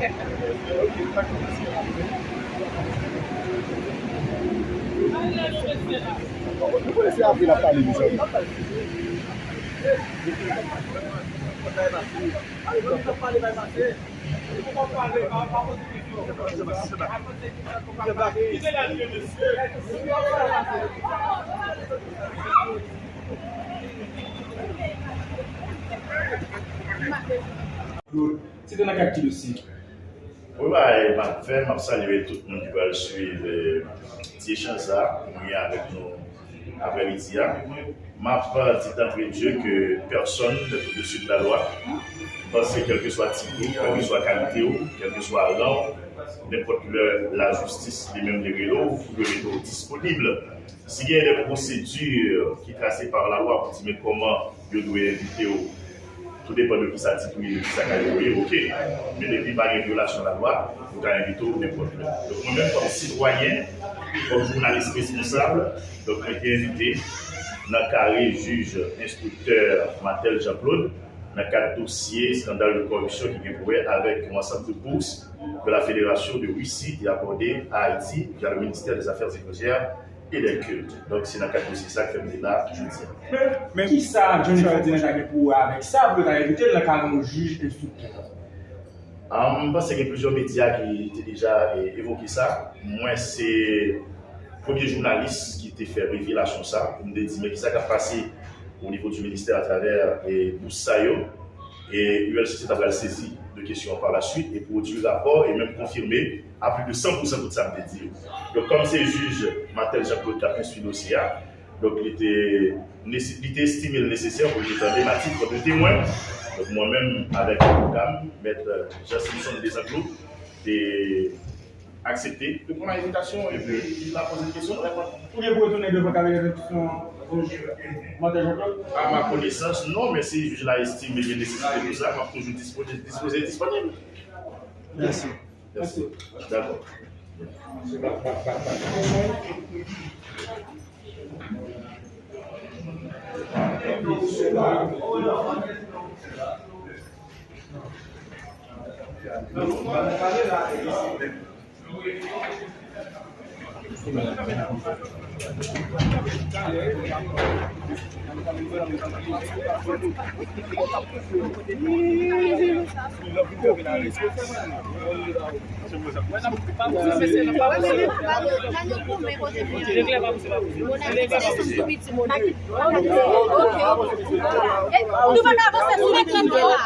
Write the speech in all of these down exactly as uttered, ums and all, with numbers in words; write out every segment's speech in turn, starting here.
Nou konnen se apre l ap pale, mezanmi. Claude, se te nan kad ki dosye? Wi, bagay m ap fè, m ap salye tout moun ki pral swiv, eh, ti echanj sa a nou gen avèk nou aprèmidi a. M ap di d'entrée de jeu que personne n'est au-dessus de la loi. M panse kèlkeswa tit ou, kèlkeswa kalite w, kèlkeswa ran w, nenpòt lè lajistis li menm li rele w, ou dwe mete w disponib. Si gen de pwosedi ki trase pa lalwa pou di men kòman yo dwe envite w, tou depann de kisa tit ou ye, de kisa kalite w ye, oke. Men depi pa gen vyolasyon lalwa, yo ka envite w nenpòt lè. Donk, mwen menm, kòm sitwayen, kòm jounalis responsab, donk, mwen te envite nan kare jij enstriktè Marthel Jean Claude, nan kad dosye eskandal de kòripsyon ki gen pou wè avèk yon ansanm de bourse que la Fédération de Russie te accordé à Haïti via le ministère des Affaires étrangères et des cultes. Donk, se nan kad dosye sa k fè m te la jodi a. Men kisa Johnny Ferdinand ta gen pou wè avèk sa, pou yo ta envite l nan kare yon jij enstriktè? Ah, m panse gen plizyè medya ki te deja, eh, evoke sa. Mwen, se premye jounalis ki te fè revelasyon sa, pou m te di, men kisa k ap pase o nivo di ministè atravè, eh, bous sa yo. E U L C C ta pral sezi de kesyon an pa la swit e pwodui rapò e menm konfime a plis de san pousan tout sa m te di yo. Donk, kòm se jij Marthel Jean Claude k ap enstwi dosye a, donk, li te nese-, li te estime l nesesè pou l te tande m a tit de temwen. Donk, mwen menm, avèk avoka m, mèt Jean Simpson Desanclos, te aksepte. Reponn a envitasyon epi li va poze kesyon, reponn. Ou gen pou retounen devan kabinè enstriksyon jij Marthel Jean Claude? A ma konesans, non, men si jij la estime gen nesesite pou sa, m ap toujou dispoze, dispoze disponib. Mèsi. Mèsi. Dakò. Nou pa ka avanse sou reklame la.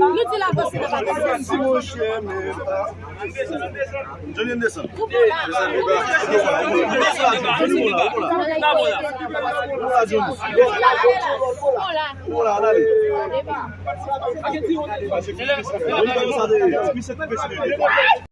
Nou di l avanse, nou pa ka avanse. Johnny, desann. Ou bon la. Ou bon la, ou bon la. Ou bon la, Johnny. Ou bon la. Ou bon la, ale. Johnny, sa te ye.